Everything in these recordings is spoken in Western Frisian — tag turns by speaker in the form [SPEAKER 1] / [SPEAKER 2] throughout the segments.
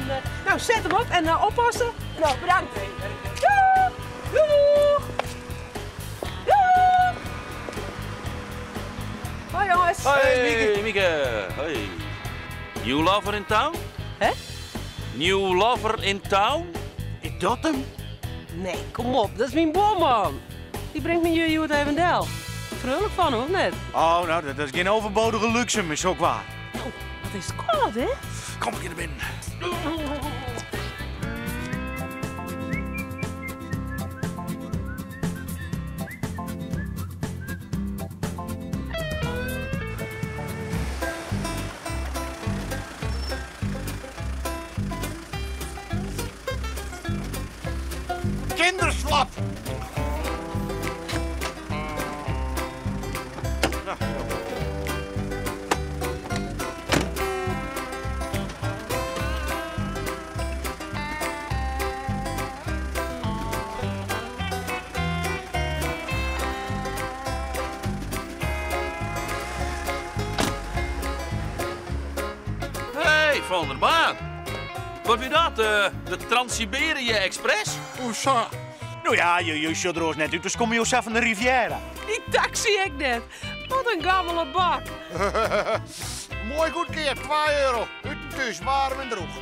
[SPEAKER 1] En, no, set him op en oppasse. No, bedankt. Doeg! Doeg! Doeg! Hoi jongens.
[SPEAKER 2] Hoi Mieke. Hoi. New lover in town?
[SPEAKER 1] Hè?
[SPEAKER 2] New lover in town?
[SPEAKER 3] Is dat hem?
[SPEAKER 1] Nee, kom op, dat is myn buorman. Dy bringt my hjoed even del. Freonlik fan him, of net?
[SPEAKER 3] Oh, no, dat is gjin overbodige luxe, mar sok waar.
[SPEAKER 1] No, wat is it kâld, hè?
[SPEAKER 2] Kom, we gean nei binnen.
[SPEAKER 4] Kinderslap!
[SPEAKER 2] Hey, Van der Baan. Wat wie dat? De Trans-Siberië Express?
[SPEAKER 4] Hoe sa?
[SPEAKER 3] No ja, jo sjogge der oars net út, as komme jo sa fan de Riviera.
[SPEAKER 1] Dy taksy ek net. Wat in gammele bak.
[SPEAKER 4] Moai goedkeap, twa euro. Ut en thús, waarm en droech.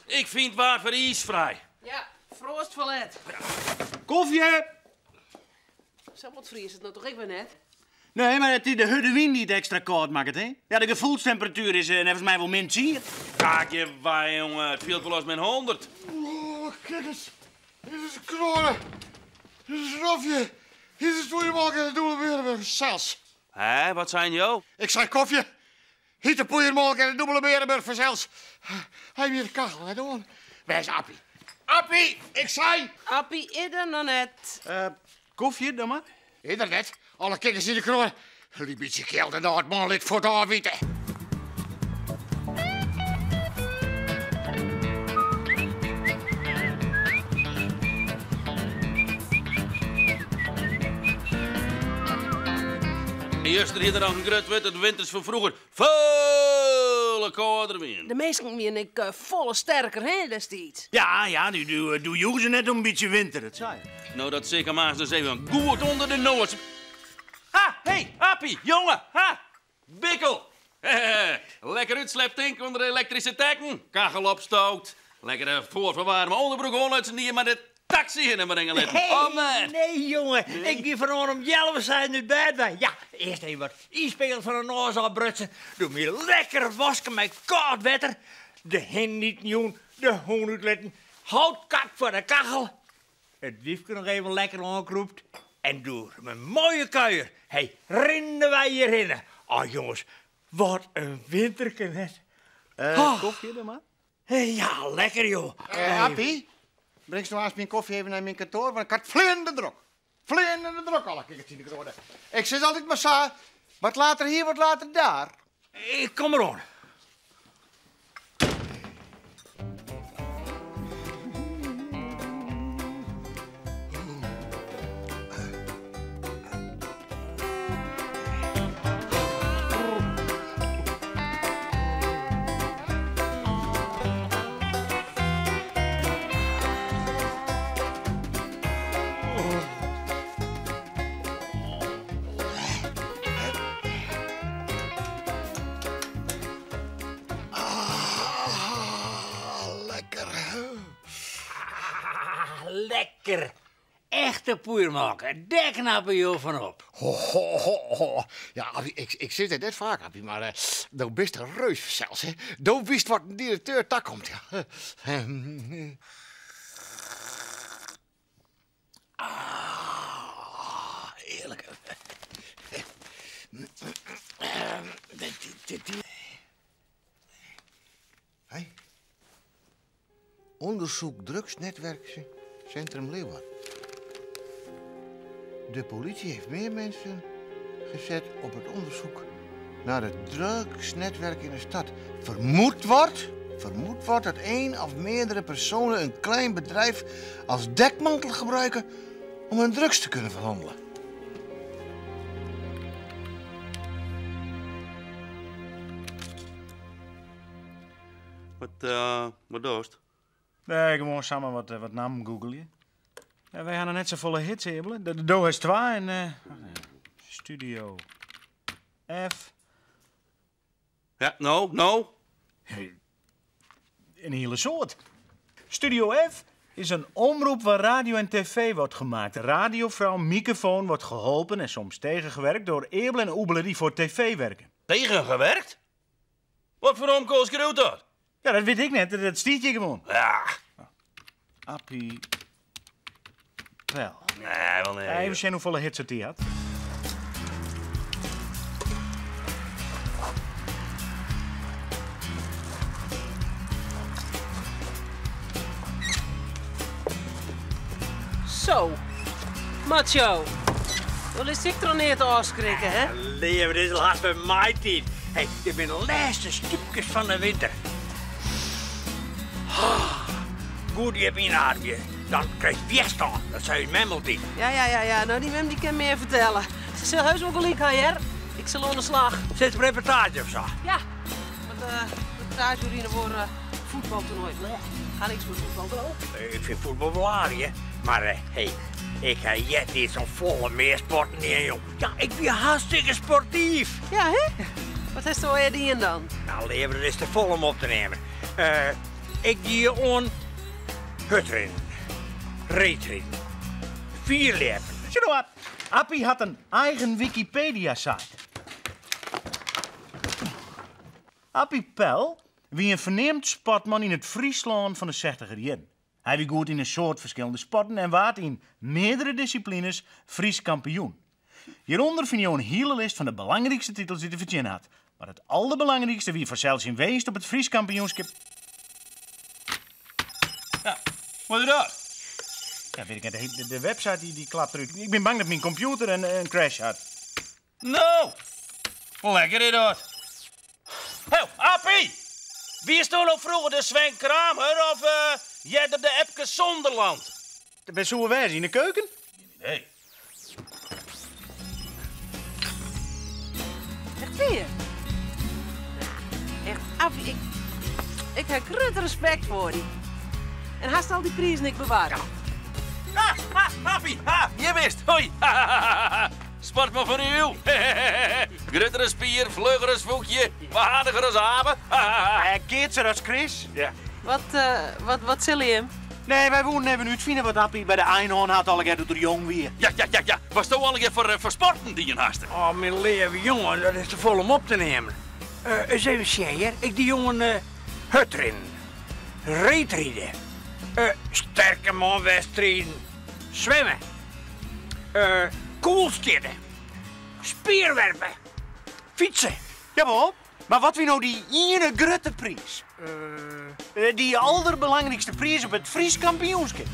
[SPEAKER 2] Ik fyn it waar foar iisfrij.
[SPEAKER 1] Ja, froast ferlet.
[SPEAKER 3] Kofje!
[SPEAKER 1] Sa bot friest it no toch ek wer net?
[SPEAKER 3] Nee, mar it is de hurde wyn dy't it ekstra kâld makket, hè? Ja, de gefoelstemperatuer is neffens my wol min tsien.
[SPEAKER 2] Kaakje wei, jonge. It fielt wol as min hûndert.
[SPEAKER 4] Oh, kijk eens. Dit is een kronen. Dit is een rofje. Dit is poeiermolke en de dûbele Bearenburch sels.
[SPEAKER 2] Hè, wat seinen jo?
[SPEAKER 4] Ik sei kofje. Hite poeiermolke en de dûbele Bearenburch fansels. Hy wie de kachel net oan. Wêr is Appie? Appie, ik sei!
[SPEAKER 1] Appie is der noch net.
[SPEAKER 3] Kofje dan mar.
[SPEAKER 4] Is der net. Alle kikkers yn de kroan. Dy bytsje kjeld en âld man lit fuort ôfwite.
[SPEAKER 2] Juster hie der noch in grut wurd dat de winters fan froeger folle kâlder wienen.
[SPEAKER 1] De minsken wienen ek folle sterker, hè, destiids.
[SPEAKER 3] Ja, ja, doe joegen se net om in bytsje winter, dat sei ik.
[SPEAKER 2] No, dat sil ik him aanst ris even goed ûnder de noas. Ha, hey, Appie, jonge, ha, bikkel. Lekker útslept tink ûnder de elektryske tekken, kachel opstookt, lekkere foarferwaarme ûnderbroek oanlutsen dy jim mei de taksy hinne bringe litten.
[SPEAKER 5] Nee,
[SPEAKER 2] Of net?
[SPEAKER 5] nee, jonge. Ik wie fan om healwei seizen út bêd wei. Ja, earst even wat iispegels fan de noas ôfbrutsen. Doe my lekker wasken mei kâld wetter. De hin iten jûn, de hûn útlitten. Hout kakt foar de kachel. It wyfke noch even lekker oankrûpt. En doe in moaie kuier. Hey, rinne wy hjirhinne. Oh, jonges, wat in winterke net.
[SPEAKER 3] Kofje dan mar?
[SPEAKER 5] Ja, lekker joh.
[SPEAKER 4] Appie, bringst no aanst myn kofje even nei myn kantoar, want ik ha it fleanende drok. Fleanende drok, alle kikkers yn de kroade. Ik sis altyd mar sa, wat later hier, wat later daar.
[SPEAKER 5] Ik kom deroan.
[SPEAKER 4] Ah, lekker.
[SPEAKER 5] Ah, lekker. Echte poeiermolke, dêr knappe jo fan op.
[SPEAKER 4] Ho, ho, ho, ho. Ja, Appie, ik, ik sis dit net faak, Appie, mar do bist in reus fansels, hè. Do witst wat in direkteur takomt, ja. Ah, hearlik. Hé? Onderzoek drugsnetwerk Centrum Leeuwarden. De politie heeft meer mensen gezet op het onderzoek naar het drugsnetwerk in de stad. Vermoed wordt. Vermoed wordt dat één of meerdere personen een klein bedrijf als dekmantel gebruiken om hun drugs te kunnen verhandelen.
[SPEAKER 2] Wat, eh, wat doest?
[SPEAKER 3] Nee, gewoon samen wat, wat namen googelen. Ja, wij hadden net zo volle hits, Ebele. De Do is 2 en wacht even. Studio F.
[SPEAKER 2] Ja, nou, nou.
[SPEAKER 3] Een hele soort. Studio F is een omroep waar radio en tv wordt gemaakt. Radiovrouw microfoon wordt geholpen en soms tegengewerkt door Ebele en Oebele die voor tv werken.
[SPEAKER 2] Tegengewerkt? Wat voor omkoos schreeuwt dat?
[SPEAKER 3] Ja, dat weet ik net. Dat stiet je gewoon.
[SPEAKER 2] Ja.
[SPEAKER 3] Appie Pel.
[SPEAKER 2] Nee, wel nee.
[SPEAKER 3] Even zien hoeveel hits het die had.
[SPEAKER 1] Zo, macho. Wel is ik er niet te afschrikken, hè?
[SPEAKER 5] Leven, dit is al haast bij mijn tijd. Hey, dit zijn de laatste stukjes van de winter. Ah, Goed, die heb inademje. Dan krijg je weerstand. Dat zei je mem altijd.
[SPEAKER 1] Ja, ja, ja, ja. Nou, die mem die kan meer vertellen. Ze zal heus wel gelijk hebben, hè? Ik zal aan de slag.
[SPEAKER 5] Zit op reportage of zo?
[SPEAKER 1] Ja, want reportage voor voetbaltoernooi. Bleh, ga niks voor voetbal toch?
[SPEAKER 5] Ik vind voetbal wel aardig, hè. Maar hey, ik heb jet niet zo'n volle meersporten niet, joh. Ja, ik ben hartstikke sportief.
[SPEAKER 1] Ja, hè? Wat is er alweer die in dan?
[SPEAKER 5] Nou, leven, dat is te vol om op te nemen. Ik die on hutrennen, reetrennen, vierlepen.
[SPEAKER 3] Zie je wat? Appie had een eigen Wikipedia-site. Appie Pel wie een verneemd sportman in het Friesland van de 60er jaren. Hij wie goed in een soort verschillende sporten en waard in meerdere disciplines Fries kampioen. Hieronder vind je een hele lijst van de belangrijkste titels die de verdiend had. Maar het allerbelangrijkste wie voor zelfs in weest op het Fries kampioenschap.
[SPEAKER 2] Ja, wat is dat?
[SPEAKER 3] Ja, weet ik niet. De website die klapt eruit. Ik ben bang dat mijn computer een crash had.
[SPEAKER 2] Nou, lekker is dat. Hé, Appie! Wie is toen nou vroeger de Sven Kramer of jij de Epke Zonderland?
[SPEAKER 3] Ben zo wijs in de keuken?
[SPEAKER 2] Nee.
[SPEAKER 1] Echt weer? Echt, Appie, ik heb groot respect voor die. En haast al die prijzen ik bewaar.
[SPEAKER 2] Ha, ha, Appie, ha, je wist. Hoi. Sport maar voor u. Gruttere spier, vluggere voetje, waardiger als apen.
[SPEAKER 3] Keertser als Chris.
[SPEAKER 2] Ja.
[SPEAKER 1] Wat zullen je hem?
[SPEAKER 3] Nee, wij wonen even uitvinden wat Appie bij de Einhorn had al een keer doet er jong weer.
[SPEAKER 2] Ja, ja, ja, ja. Was toch al een keer voor sporten die je haasten?
[SPEAKER 5] Oh, mijn leven jongen, dat is te vol om op te nemen. Eens even zien, hè. Ik die jongen hutrennen, reetrijden, sterke manwedstrijden, zwemmen, koelstitten, speerwerpen, fietsen.
[SPEAKER 3] Jawel, maar wat wie nou die ene grote prijs? Die allerbelangrijkste prijs op het Fries kampioenschap.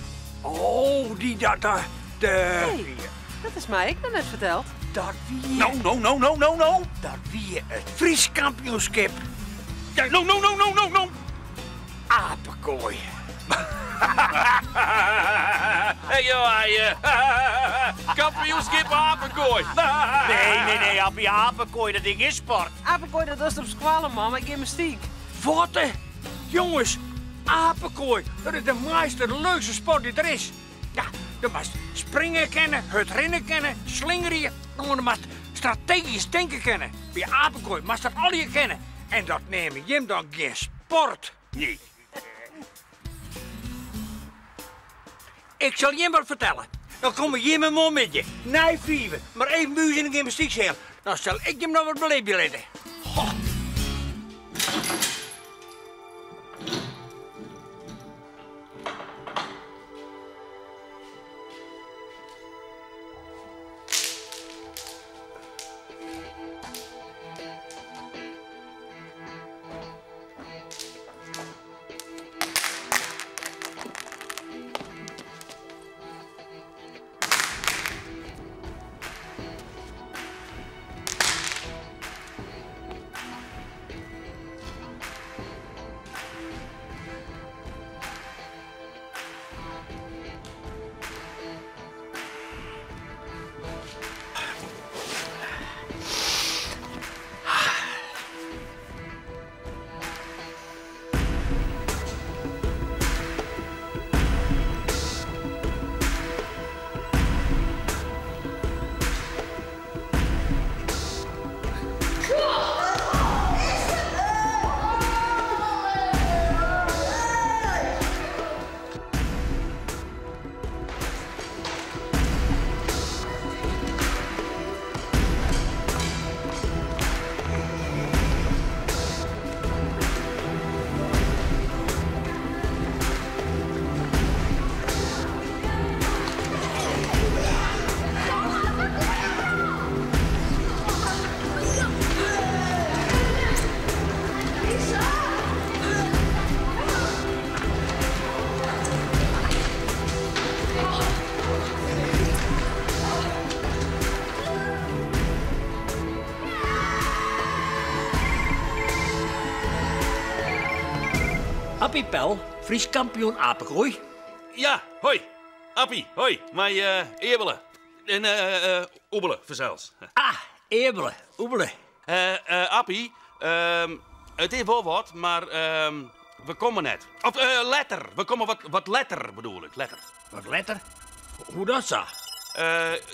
[SPEAKER 5] Oh, die dat, dat, de...
[SPEAKER 1] Hey, dat is mij ik nog net verteld.
[SPEAKER 5] Dat wie...
[SPEAKER 2] No, no, no, no, no, no.
[SPEAKER 5] Dat wie het Fries kampioenschap.
[SPEAKER 2] Ja, no, no, no, no, no, no.
[SPEAKER 5] Apenkooi.
[SPEAKER 2] Hey, joh, hij, kampioenschap apenkooi.
[SPEAKER 3] Nee, nee, nee, Appie, apenkooi, dat ding is sport.
[SPEAKER 1] Apenkooi, dat was op squallen, man, maar gymnastiek.
[SPEAKER 5] Wat, hè? Jongens, apenkooi, dat is de mooiste, de leukste sport die er is. Ja, je moet springen kennen, het rennen kennen, slingeren. Je moet strategisch denken kennen. Bij apenkooi moet dat al je kennen. En dat neem je dan geen sport.
[SPEAKER 2] Nee.
[SPEAKER 5] Ik zal je maar vertellen. Dan kom je met me met je. Nee, vieven. Maar even buis in de gymnastiekzaal. Dan zal ik hem nog wat beleefd laten. Goh. Appie Pel, Frysk kampioen apekoai.
[SPEAKER 2] Ja, hoi. Appie, hoi. Mei Eabele. En Oebele, fansels.
[SPEAKER 5] Ah, Eabele, Oebele.
[SPEAKER 2] Appie, it is wol wat, mar we komme net. Of letter, we komme wat letter bedoel ik, letter.
[SPEAKER 5] Wat letter? Hoe dat sa?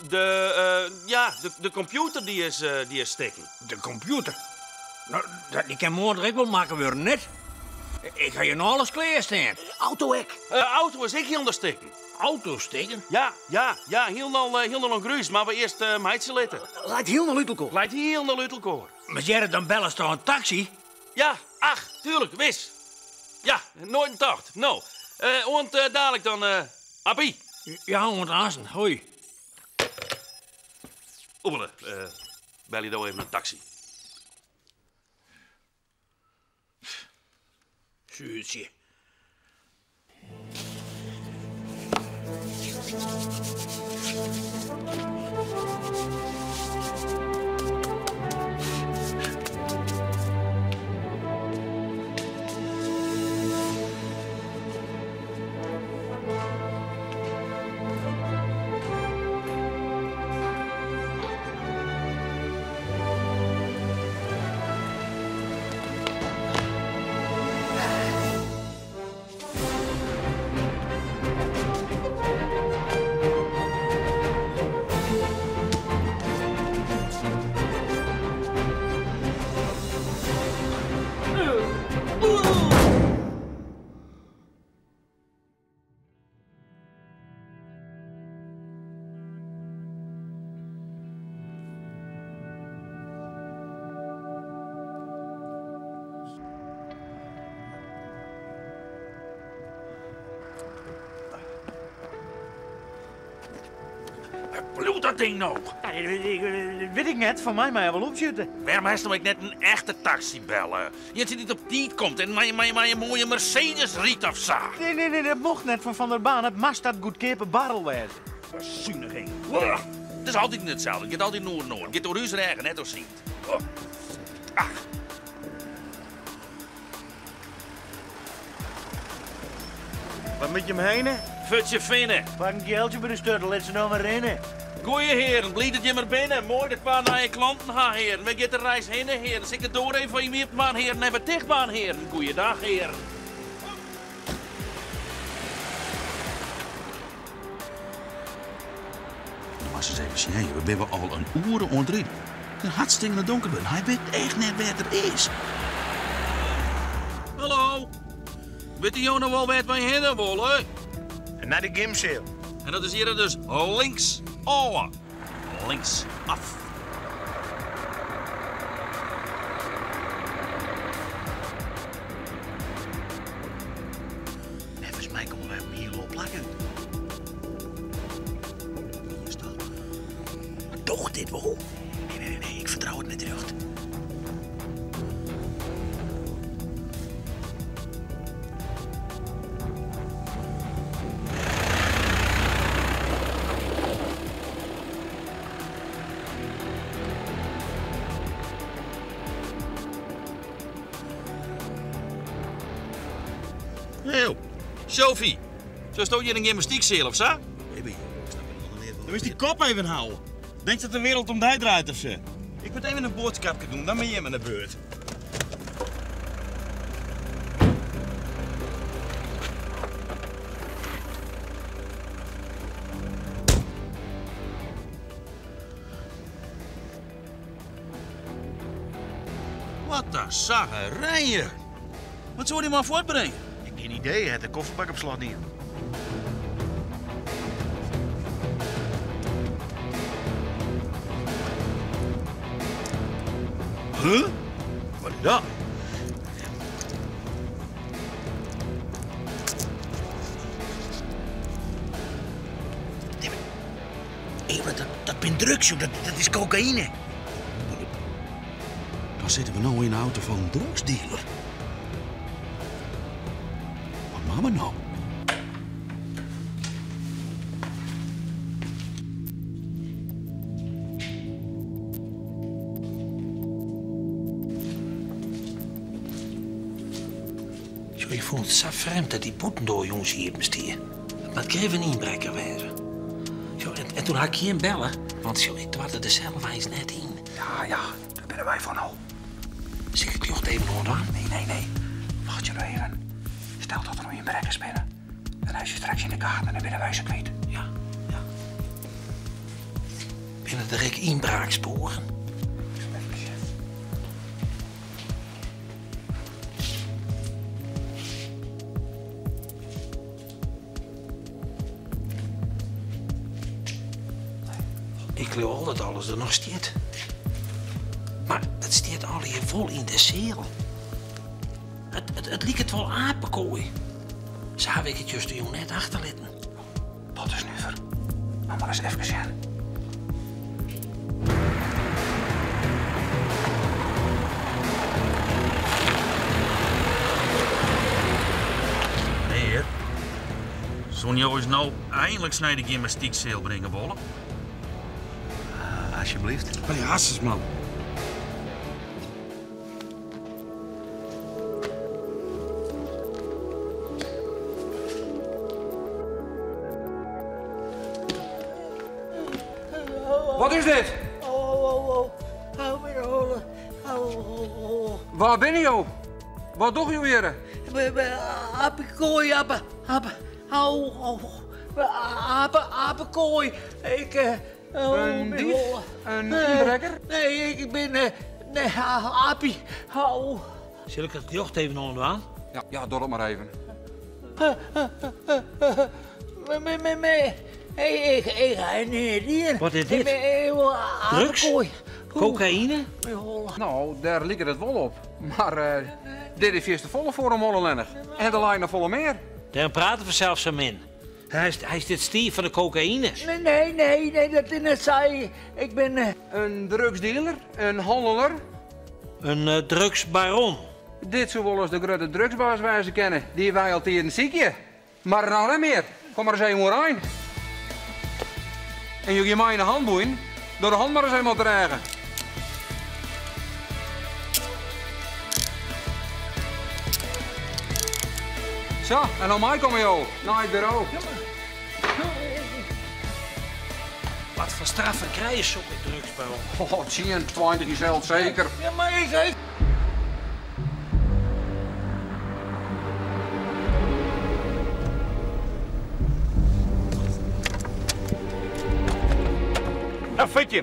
[SPEAKER 2] De, ja, de kompjûter dy is stikken.
[SPEAKER 5] De kompjûter? No, dat dy kin moarn ek wol makke wurde, net? Ik ha hjir no alles klear stean.
[SPEAKER 1] Auto ek.
[SPEAKER 2] Auto is ek hielendal stikken.
[SPEAKER 5] Auto stikken?
[SPEAKER 2] Ja, ja, ja, hielendal, hielendal oan grús, mar we earst meitsje litte.
[SPEAKER 1] Leit hielendal út elkoar.
[SPEAKER 2] Leit hielendal út elkoar.
[SPEAKER 5] Mar Gerrit, dan bellest toch in taksy?
[SPEAKER 2] Ja, ach, tuurlijk, wis. Ja, noait oan tocht. No, oant dadelijk dan, Appie.
[SPEAKER 5] Ja, oant aansten. Hoi.
[SPEAKER 2] Oebele, belje do even in taksy.
[SPEAKER 5] Suertsje.
[SPEAKER 2] Wêr bliuwt dat ding no?
[SPEAKER 3] Ja, wit ik net, fan my mei er wol opsjitte.
[SPEAKER 2] Wêrom hast no ek net in echte taksy belle? Ientsje dy't op tiid komt en mei in moaie Mercedes rydt of sa.
[SPEAKER 3] Nee, nee, nee, dat mocht net fan Van der Baan. It moast dat goedkeape barrel wêze.
[SPEAKER 2] Besuniging. It is altyd itselde. It giet altyd oer en oer. It giet oer ús rêgen, net oer syn. Ach.
[SPEAKER 3] Waar moet je hem heen?
[SPEAKER 2] Futje Finne.
[SPEAKER 3] Pak in geeltje by de sturt, lit se no mar rinne.
[SPEAKER 2] Goeie hearen, bliid dat jim der binne. Moai dat wy nije klanten ha, hearen. Wêr giet de reis hinne, hearen? Sil ik de doar even foar jim iepen dwaan, hearen? En wer ticht dwaan, hearen? Goeiedag, hearen. No moatst ris even sjen, we binne al in oere oan it riden. It is hartstikkene donker wurden. Hy wit echt net wêr't er is. Hallo, witte jo no wol wêr't wy hinne wolle?
[SPEAKER 3] Nei de gymseal.
[SPEAKER 2] En dat is hjir dus links ôf. Links af.
[SPEAKER 3] Neffens my komme wy op in hiel oar plak út. Hier is dat. Mar docht dit wol? Nee, nee, nee, nee, ik fertrou it net rjocht.
[SPEAKER 2] Heel, Sophie, Silsto hjir in gymnastykseal of sa?
[SPEAKER 3] Baby, ik snap helemaal net. Dan moatst dy kop even houwe. Denkst dat de wereld om dy draait of sa? Ik moat even in boadskapke doen, dan bin jim oan de beurt.
[SPEAKER 2] Wat in saggerije! Wat soe dy man fuortbringe?
[SPEAKER 3] Gjin idee, hy hat de kofferbak op slot dien.
[SPEAKER 2] Huh? Wat is dat?
[SPEAKER 3] Hé, dat bin drugs, joh. Dat is kokaïne.
[SPEAKER 2] Dan sitte we no yn de auto fan in drugsdealer. Wat moatte we no?
[SPEAKER 6] Sjoch, ik fûn it sa frjemd dat dy bûtendoar jûns iepen stie. It moat grif in ynbrekker wêze. Sjoch, en, en toen ha ik jim belle, want sjoch, ik doarde der sels eins net yn.
[SPEAKER 7] Ja, ja, dêr binne wy foar no.
[SPEAKER 6] Sil ik it ljocht even oandwaan?
[SPEAKER 7] Nee, nee, nee. Wachtsje noch even. Stel dat der no ynbrekkers binne. Dan ha se straks yn de gaten en dan binne wy se kwyt.
[SPEAKER 6] Ja, ja. Binne der ek ynbraakspoaren?
[SPEAKER 7] Even sjen.
[SPEAKER 6] Ik leau al dat alles der noch stiet. Mar it stiet allegear wol yn de seal. It, it, it liket wol apekoai. Sa haw ik it justerjûn net achterlitten.
[SPEAKER 7] Dat is nuver. No mar ris efkes sjen.
[SPEAKER 2] Menear, soene jo ús no einliks nei de gymnastykseal bringe wolle?
[SPEAKER 7] Asjebleaft.
[SPEAKER 6] Hé, harsens, man.
[SPEAKER 7] Wat is dit?
[SPEAKER 5] Oh, oh, oh. Hou my holle. Oh, oh, oh.
[SPEAKER 7] Wa binne jo? Wat dogge jo hjirre?
[SPEAKER 5] Apekoai, ape, ape, au, au. Ape, apekoai. Ik,
[SPEAKER 7] In dief? In ynbrekker?
[SPEAKER 5] Nee, ik bin. Nee, Appie. Au.
[SPEAKER 6] Sil ik it ljocht even oandwaan?
[SPEAKER 7] Ja, ja, doch dat mar even.
[SPEAKER 5] Ik, ik ha neat dien.
[SPEAKER 6] Wat is dit? Drugs? Kokaïne?
[SPEAKER 7] No, dêr liket it wol op. Mar dit is fierste folle foar in man allinnich. En der leit noch folle mear.
[SPEAKER 6] Dêrom prate we sels sa min. Hy is dit stiif fan de kokaïne.
[SPEAKER 5] Nee, nee, nee, nee, dat is net sa. Ik bin.
[SPEAKER 7] In drugsdealer? In hanneler?
[SPEAKER 6] In drugsbaron.
[SPEAKER 7] Dit soe wolris de grutte drugsbaas wêze kinne dy't wy al tiden sykje. Mar no net mear. Kom mar ris even oerein. En jo gean mei yn de hanboeien. Doch de hand mar ris even op de rêge. Sa, en no meikomme jo nei it buro.
[SPEAKER 6] Wat foar straffen krije sokke drugsbaronnen?
[SPEAKER 7] Oh, tsien, 20 jier sel seker.
[SPEAKER 5] Ja, mar ik.
[SPEAKER 8] Nou, fut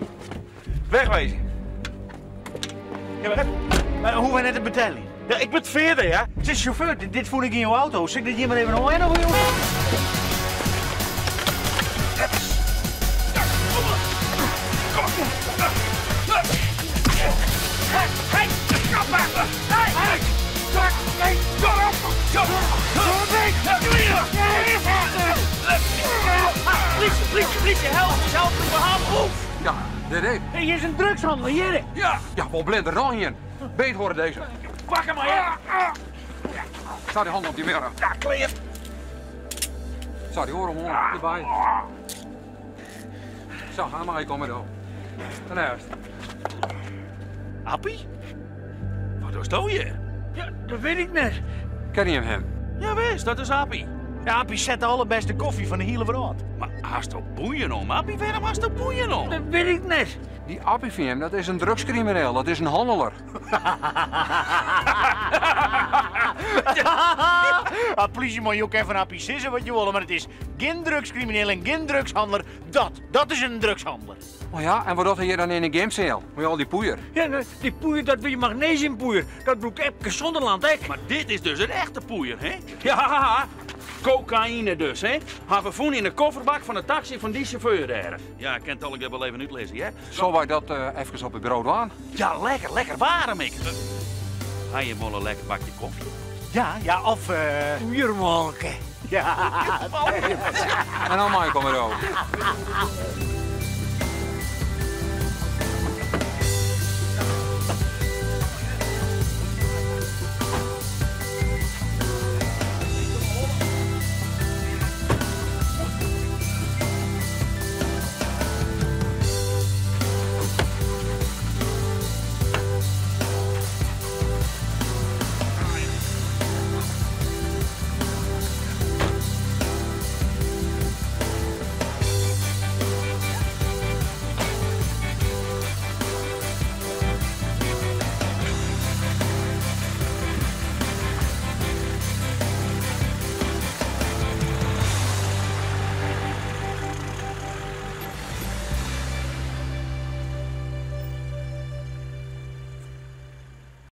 [SPEAKER 8] Wegwezen.
[SPEAKER 3] Ja, maar, maar hoe wij net te beteljen?
[SPEAKER 8] Ja, ik ben verder, ja.
[SPEAKER 3] Het is chauffeur, dit, dit voel ik in jouw auto. Zeg dit hier maar even aan of joh?
[SPEAKER 5] Politie, politie, politie, help ons, help ons, we gaan oef.
[SPEAKER 7] Ja, dit ik.
[SPEAKER 5] Hey, hier is een drugshandelaar, hier.
[SPEAKER 7] Ja, ja, wel blinder dan hier. Beet horen deze.
[SPEAKER 5] Pak hem maar, ja.
[SPEAKER 7] Sta die hand op die mirror.
[SPEAKER 5] Ja, kleer.
[SPEAKER 7] Sta die oren omhoog, erbij. Zo, ga maar, kom maar door. Ten eerste.
[SPEAKER 2] Appie? Wat doe je hier?
[SPEAKER 5] Ja, dat weet ik net.
[SPEAKER 7] Ken je hem?
[SPEAKER 2] Ja, wist, dat is Appie.
[SPEAKER 3] Ja, Appie zet de allerbeste koffie van de hele wereld.
[SPEAKER 2] Maar haast op boeien om, Appie? Waarom haast op boeien om?
[SPEAKER 5] Dat weet ik net.
[SPEAKER 7] Die Appie van hem, dat is een drugscrimineel, dat is een handelaar.
[SPEAKER 3] Ah, politie moet je ook even Appie sissen wat je wil, maar het is geen drugscrimineel en geen drugshandelaar. Dat is een drugshandelaar.
[SPEAKER 7] Oh ja, en wat doet hij hier dan in de gamesale? Met al die poeier.
[SPEAKER 5] Ja, nou, die poeier, dat wil je magnesiumpoeier. Dat broekt Epke Zonderland, hè?
[SPEAKER 2] Maar dit is dus een echte poeier, hè? Ja, cocaïne dus, hè? Haar vervoen in de kofferbak van de taxi van die chauffeur daar. Ja, ik kan het al wel even uitlezen, hè?
[SPEAKER 7] Zullen wij dat even op het bureau doen?
[SPEAKER 2] Ja, lekker, lekker warm, ik. Ga je wel een lekker bakje koffie?
[SPEAKER 3] Ja, ja, of...
[SPEAKER 5] Poeiermolken.
[SPEAKER 3] Ja.
[SPEAKER 7] En dan mij komen er ook.